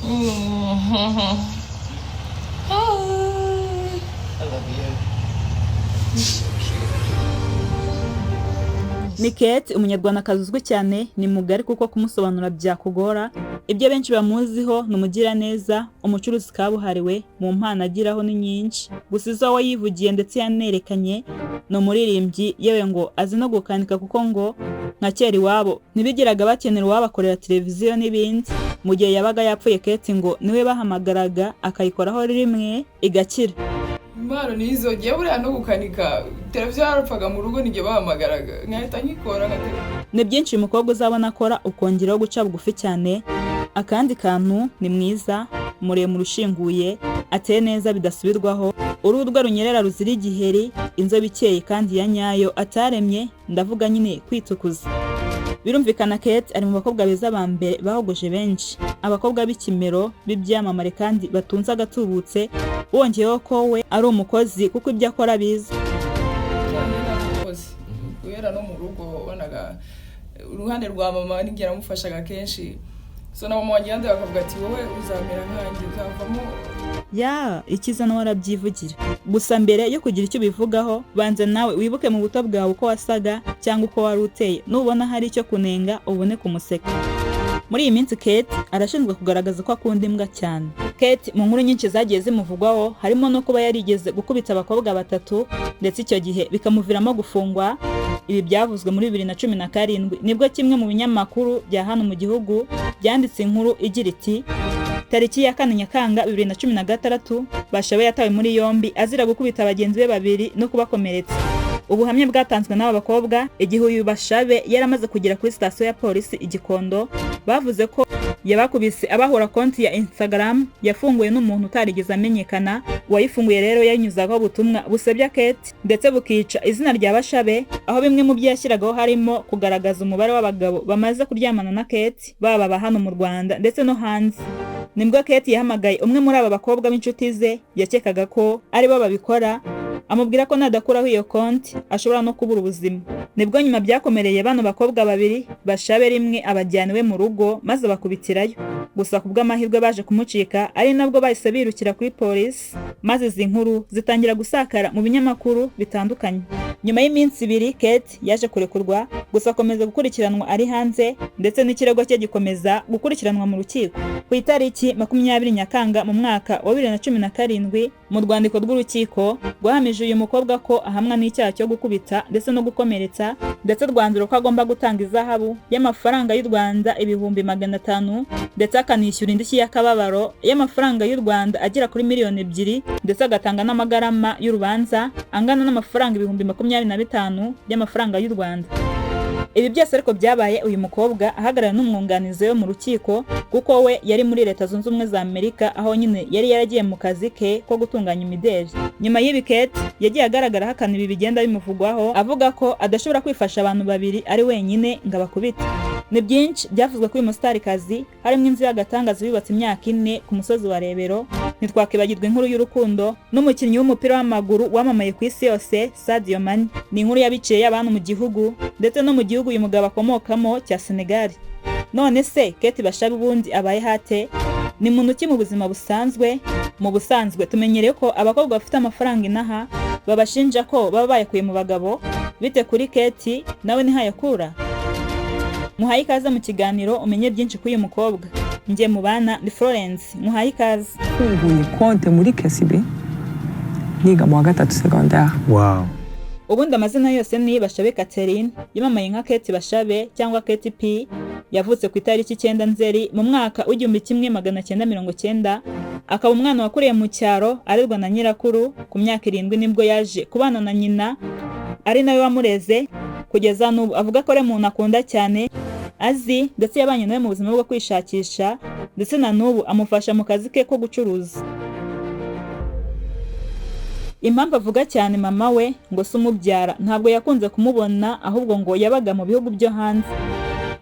Hi. I love you. You're so cute. Ni Kate, umunyarwandakazi uzwi cyane. Ni mugari kuko kumusobanura byakugora. Ibyo benshi bamuziho ni umugiraneza, umucuruzi kabuhariwe, mu mpano agiraho ni nyinshi, gusa izo we yivugiye ndetse yanerekanye ni umuririmbyi, yewe ngo azi no gukanika, kuko ngo nka kera iwabo ntibigiraga bakenera uwabakorera televiziyo n'ibindi. Mu gihe yabaga yapfuye, Kate ngo niwe bahamagaraga akayikoraho rimwe igakira. Impano nizo ngiye buriya no gukanika televiziyo yarapfaga mu rugo, nijye bahamagaraga nkahita nyikora nkateka. Ni byinshi uyu mukobwa uzabona akora, ukongeraho guca bugufi cyane. Akandi kantu, ni mwiza, muremure ushinguye, ateye neza bidasubirwaho, uruhu rwe runyerera ruzira igiheri, inzobe ikeye kandi ya nyayo ataremye, ndavuga nyine kwitukuza. Birumvikana, Kate ari mu bakobwa beza ba mbere bahogoje benshi, abakobwa b'ikimero b'ibyamamare kandi batunze agatubutse, wongeyeho ko we ari umukozi kuko ibyo akora biza. Cyane n'abakozi guhera no mu rugo wabonaga uruhande rwa mama ninjye namufashaga kenshi, so na mama wanjye yandi bakavuga ati: "Wowe uzamera nkanjye, uzavamo." Ya, icyiza nawe arabyivugira. Gusa mbere yo kugira icyo ubivugaho, banza nawe wibuke mu buto bwawe uko wasaga cyangwa uko wari uteye, nubona hari icyo kunenga ubone kumuseka. Muri iyi minsi Kate arashinzwe kugaragaza ko akunda imbwa cyane. Kate mu nkuru nyinshi zagiye zimuvugwaho harimo no kuba yarigeze gukubita abakobwa batatu, ndetse icyo gihe bikamuviramo gufungwa. Ibi byavuzwe muri 2017, nibwo kimwe mu binyamakuru bya hano mu gihugu byanditse inkuru igira iti: "Tariki ya 4 Nyakanga 2016, Bashabe yatawe muri yombi azira gukubita bagenzi be babiri no kubakomeretsa." Ubuhamya bwatanzwe n'aba bakobwa igihe uyu Bashabe yari amaze kugera kuri sitasiyo ya polisi i Gikondo, bavuze ko yabakubise abahora konti ya Instagram yafunguwe n'umuntu utarigeze amenyekana. Uwayifunguye rero yanyuzagaho ubutumwa busebya Kate ndetse bukica izina rya Bashabe, aho bimwe mu byo yashyiragaho harimo kugaragaza umubare w'abagabo bamaze kuryamana na Kate, baba aba hano mu Rwanda ndetse no hanze. Nibwo Kate yahamagaye umwe muri aba bakobwa b'inshuti ze yakekaga ko aribo babikora, amubwira ko nadakuraho iyo konti ashobora no kubura ubuzima. Nibwo nyuma byakomereye bano bakobwa babiri, Bashabe rimwe abajyana iwe mu rugo maze bakubitirayo. Gusa ku bw'amahirwe baje kumucika, ari nabwo bahise birukira kuri polisi, maze izi nkuru zitangira gusakara mu binyamakuru bitandukanye. Nyuma y'iminsi 2 Kate yaje kurekurwa, gusa akomeza gukurikiranwa ari hanze, ndetse n'ikirego cye gikomeza gukurikiranwa mu rukiko. Ku itariki 20 Nyakanga mu mwaka wa 2017, mu rwandiko rw'urukiko rwahamije uyu mukobwa ko ahamwa n'icyaha cyo gukubita ndetse no gukomeretsa, ndetse rwanzura ko agomba gutanga izahabu y'amafaranga y'u Rwanda 500,000, ndetse akanishyura indishyi y'akababaro y'amafaranga y'u Rwanda agera kuri miliyoni 2, ndetse agatanga n'amagarama y'urubanza angana n'amafaranga 25,000 by'amafaranga y'u Rwanda. Ibi byose ariko byabaye uyu mukobwa ahagarara n'umwunganizi we mu rukiko, kuko we yari muri Leta Zunze Ubumwe za Amerika, aho nyine yari yaragiye mu kazi ke ko gutunganya imideli. Nyuma y'ibi, Kate yagiye agaragara ahakana ibi bigenda bimuvugwaho, avuga ko adashobora kwifasha abantu babiri ari wenyine ngo abakubite. Ni byinshi byavuzwe kuri uyu musitarikazi, harimo inzu y'agatangaza yubatse imyaka 4 ku musozi wa Rebero. Ntitwakwibagirwa inkuru y'urukundo n'umukinnyi w'umupira w'amaguru wamamaye ku isi yose, Sadio Mane. Ni inkuru yabiciye y'abantu mu gihugu ndetse no mu gihugu uyu mugabo akomokamo cya Senegal. None se Kate Bashabe ubundi abaye hate? Ni muntu ki mu buzima busanzwe? Mu busanzwe tumenyereye ko abakobwa bafite amafaranga inaha babashinja ko baba bayakuye mu bagabo. Bite kuri Kate? Nawe ntihayakura? Muhaye ikaze mu kiganiro umenye byinshi kuri uyu mukobwa. Njye mubana ni Florence, muhaye ikaze. Mfunguye konte muri KCB niga mu wa gatatu secondaire. Ubundi amazina yose ni Bashabe Catherine, yamamaye nka Kate Bashabe cyangwa Kate P. Yavutse ku itariki 9 Nzeri mu mwaka w'1990, akaba umwana wakuriye mu cyaro arerwa na nyirakuru. Ku myaka 7 nibwo yaje kubana na nyina, ari nawe wamureze kugeza n'ubu. Avuga ko ari umuntu akunda cyane, azi ndetse yabanye nawe mu buzima bwo kwishakisha, ndetse na n'ubu amufasha mu kazi ke ko gucuruza. Impamvu avuga cyane mama we, ngo se umubyara ntabwo yakunze kumubona, ahubwo ngo yabaga mu bihugu byo hanze.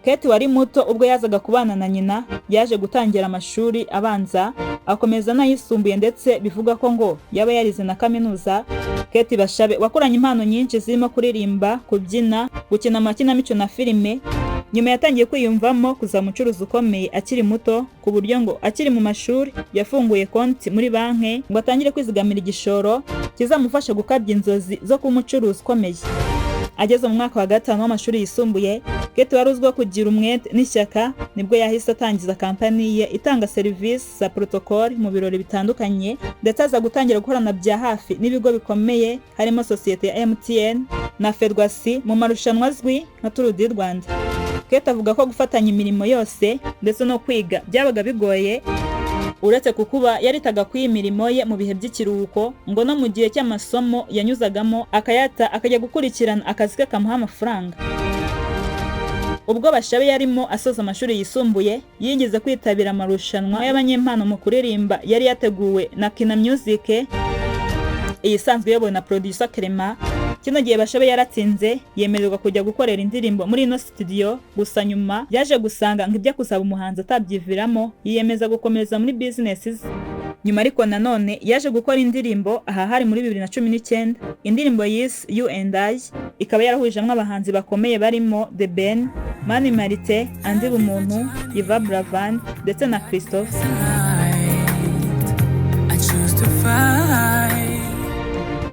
Kate wari muto ubwo yazaga kubana na nyina, yaje gutangira amashuri abanza, akomeza n'ayisumbuye, ndetse bivuga ko ngo yaba yarize na kaminuza. Kate Bashabe wakuranye impano nyinshi zirimo kuririmba, kubyina, gukina amakinamico na filime. Nyuma yatangiye kwiyumvamo kuzaba umucuruzi ukomeye akiri muto, ku buryo ngo akiri mu mashuri yafunguye konti muri banki ngo atangire kwizigamira igishoro kizamufasha gukabya inzozi zo kuba umucuruzi ukomeye. Ageze mu mwaka wa gatanu w'amashuri yisumbuye, Kate wari uzwiho kugira umwete n'ishyaka, nibwo yahise atangiza kampani ye itanga serivisi za protocol mu birori bitandukanye, ndetse aza gutangira gukorana bya hafi n'ibigo bikomeye harimo sosiyete ya MTN na Ferwacy mu marushanwa azwi nka Tour du Rwanda. Kate avuga ko gufatanya imirimo yose ndetse no kwiga byabaga bigoye. Uretse kukuba yaritaga ku iyi mirimo ye mu bihe by'ikiruhuko, ngo no mu gihe cy'amasomo yanyuzagamo akayata akajya gukurikirana akazi ke kamuha amafaranga. Ubwo Bashabe yarimo asoza amashuri yisumbuye, yigeze kwitabira amarushanwa y'abanyempano mu kuririmba yari yateguwe na Kina Music, iyi isanzwe iyobowe na producer Clement. Kino gihe Bashabe yaratsinze, yemererwa kujya gukorera indirimbo muri ino studio. Gusa nyuma yaje gusanga ngo ibyo kuzaba umuhanzi atabyiviramo, yiyemeza gukomereza muri business ze. Nyuma ariko nanone yaje gukora indirimbo, aha hari muri 2019, indirimbo yise You and I, ikaba yarahurijemo abahanzi bakomeye barimo The Ben, Mani Martin, Andy Bumuntu, Yvan Buravan ndetse na Christophe. I choose to fight.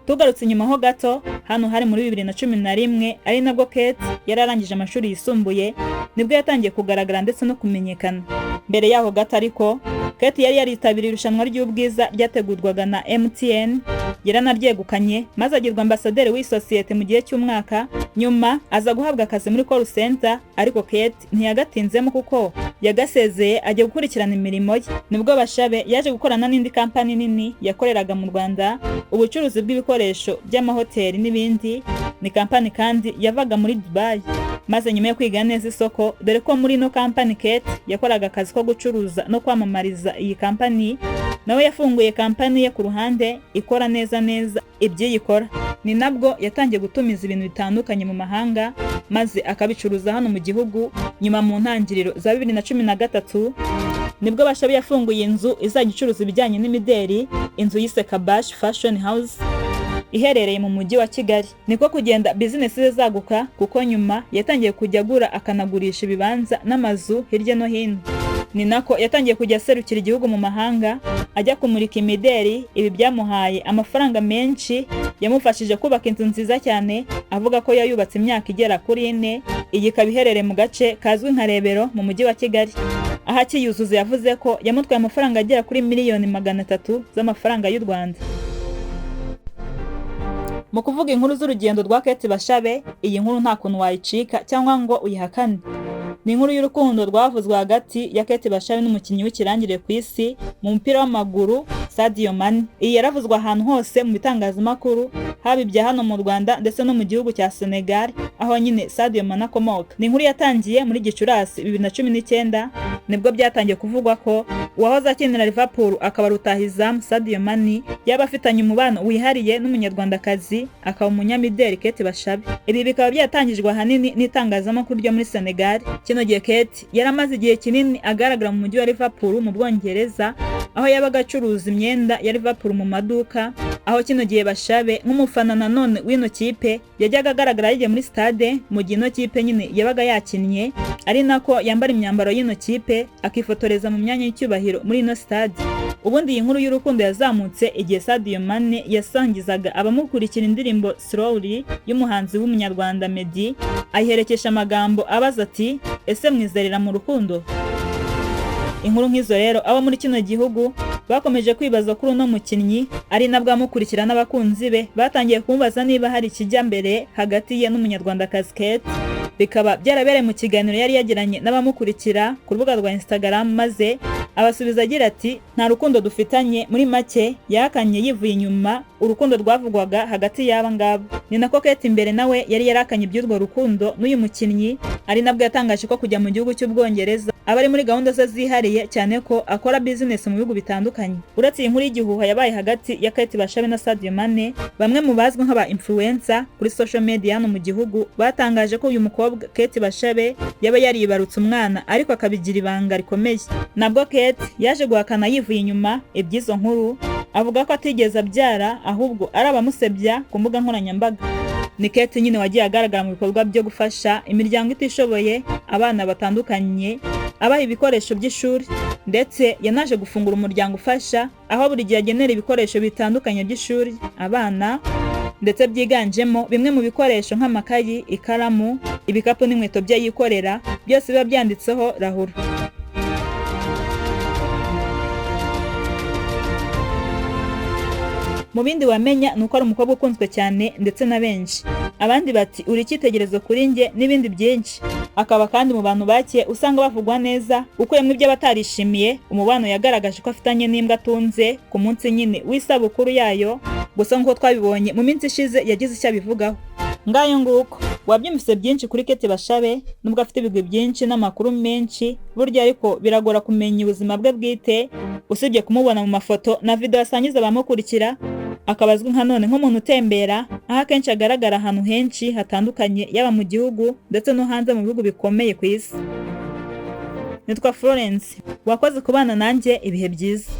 Tugarutse inyuma ho gato, hano hari muri 2011, ari nabwo Kate yari arangije amashuri yisumbuye, nibwo yatangiye kugaragara ndetse no kumenyekana. Mbere yaho gato ariko, Kate yari yaritabiriye irushanwa ry'ubwiza ryategurwaga na MTN, yaranaryegukanye maze agirwa ambasaderi w'iyi sosiyete mu gihe cy'umwaka. Nyuma aza guhabwa akazi muri call center, ariko Kate ntiyagatinzemo kuko yagasezeye ajya gukurikirana imirimo ye. Nibwo Bashabe yaje gukorana n'indi kampani nini yakoreraga mu Rwanda ubucuruzi bw'ibikoresho by'amahoteli n'ibindi. Ni kampani kandi yavaga muri Dubai. Maze nyuma yo kwiga neza isoko, dore ko muri ino kampani Kate yakoraga akazi ko gucuruza no kwamamariza iyi kampani, nawe yafunguye kampani ye ku ruhande ikora neza neza iby'iyikora. Ni nabwo yatangiye gutumiza ibintu bitandukanye mu mahanga maze akabicuruza hano mu gihugu. Nyuma mu ntangiriro za 2013 nibwo Bashabe yafunguye inzu izajya icuruza ibijyanye n'imideri, inzu yise Kabash Fashion House iherereye mu mujyi wa Kigali. Niko kugenda bizinesi ze zaguka, kuko nyuma yatangiye kujya agura akanagurisha ibibanza n'amazu hirya no hino. Ni nako yatangiye kujya aserukira igihugu mu mahanga ajya kumurika imideri. Ibi byamuhaye amafaranga menshi yamufashije kubaka inzu nziza cyane, avuga ko yayubatse imyaka igera kuri 4. Iyi ikaba iherereye mu gace kazwi nka Rebero mu mujyi wa Kigali. Aho akiyuzuza yavuze ko yamutwaye amafaranga agera kuri miliyoni 300 z'amafaranga y'u Rwanda. Mu kuvuga inkuru z'urugendo rwa Kate Bashabe, iyi nkuru nta kuntu wayicika cyangwa ngo uyihakane. Ni inkuru y'urukundo rwavuzwe hagati ya Kate Bashabe n'umukinnyi w'ikirangirire ku isi mu mupira w'amaguru, Sadio Mane. Iyi yaravuzwe ahantu hose mu bitangazamakuru, haba ibya hano mu Rwanda ndetse no mu gihugu cya Senegal, aho nyine Sadio Mane akomoka. Ni inkuru yatangiye muri Gicurasi 2019, nibwo byatangiye kuvugwa ko uwahoze akinira Liverpool akaba rutahizamu Sadio Mane yaba afitanye umubano wihariye n'umunyarwandakazi akaba umunyamideli Kate Bashabe. Ibi bikaba byatangijwe ahanini n'itangazamakuru ryo muri Senegal. Kino gihe Kate yari amaze igihe kinini agaragara mu mujyi wa Liverpool mu Bwongereza, aho yabaga acuruza imyenda ya Liverpool mu maduka, aho kino gihe Bashabe nk'umufana nanone w'ino kipe yajyaga agaragara yagiye muri stade mu gihe ino kipe nyine yabaga yakinnye, ari nako yambara imyambaro y'ino kipe akifotoreza mu myanya y'icyubahiro muri ino stade. Ubundi iyi nkuru y'urukundo yazamutse igihe Sadio Mane yasangizaga abamukurikira indirimbo Slowly y'umuhanzi w'umunyarwanda Meddy, ayiherekesha amagambo abaza ati: "Ese mwizerera mu rukundo?" Inkuru nk'izo rero, abo muri kino gihugu bakomeje kwibaza kuri uno mukinnyi, ari nabwo amukurikira n'abakunzi be batangiye kumubaza niba hari ikijya mbere hagati ye n'umunyarwandakazi Kate. Bikaba byarabereye mu kiganiro yari yagiranye n'abamukurikira ku rubuga rwa Instagram, maze abasubiza agira ati: "Nta rukundo dufitanye." Muri make yahakanye yivuye inyuma urukundo rwavugwaga hagati y'aba ngaba. Ni nako Kate imbere nawe yari yarakanye iby'urwo rukundo n'uyu mukinnyi, ari nabwo yatangaje ko kujya mu gihugu cy'Ubwongereza aba ari muri gahunda ze zihariye, cyane ko akora business mu bihugu bitandukanye. Uretse iyi nkuru y'igihuha yabaye hagati ya Kate Bashabe na Sadio Mane, bamwe mu bazwi nk'aba influencer kuri social media hano mu gihugu batangaje ko uyu mukobwa Kate Bashabe yaba yaribarutse umwana ariko akabigira ibanga rikomeye. Nabwo Kate yaje guhakana yivuye inyuma iby'izo nkuru, avuga ko atigeze abyara ahubwo ari abamusebya ku mbuga nkoranyambaga. Ni Kate nyine wagiye agaragara mu bikorwa byo gufasha imiryango itishoboye, abana batandukanye, abaha ibikoresho by'ishuri, ndetse yanaje gufungura umuryango ufasha, aho buri gihe agenera ibikoresho bitandukanye by'ishuri abana, ndetse byiganjemo bimwe mu bikoresho nk'amakayi, ikaramu, ibikapu n'inkweto bye yikorera, byose biba byanditseho Rahura. Mu bindi wamenya ni uko ari umukobwa ukunzwe cyane ndetse na benshi. Abandi bati uri icyitegererezo kuri njye n'ibindi byinshi. Akaba kandi mu bantu bake usanga bavugwa neza, ukuyemo ibyo batarishimiye, umubano yagaragaje ko afitanye n'imbwa atunze ku munsi nyine w'isabukuru yayo, gusa nk'uko twabibonye mu minsi ishize yagize icyo abivugaho. Ngayo nguko, wabyumvise byinshi kuri Kate Bashabe, nubwo afite ibigwi byinshi n'amakuru menshi, burya ariko biragora kumenya ubuzima bwe bwite, usibye kumubona mu mafoto na video asangiza abamukurikira, akaba azwi nka none nk'umuntu utembera, aho akenshi agaragara ahantu henshi hatandukanye, yaba mu gihugu ndetse no hanze mu bihugu bikomeye ku isi. Nitwa Florence, wakoze kubana nanjye, ibihe byiza.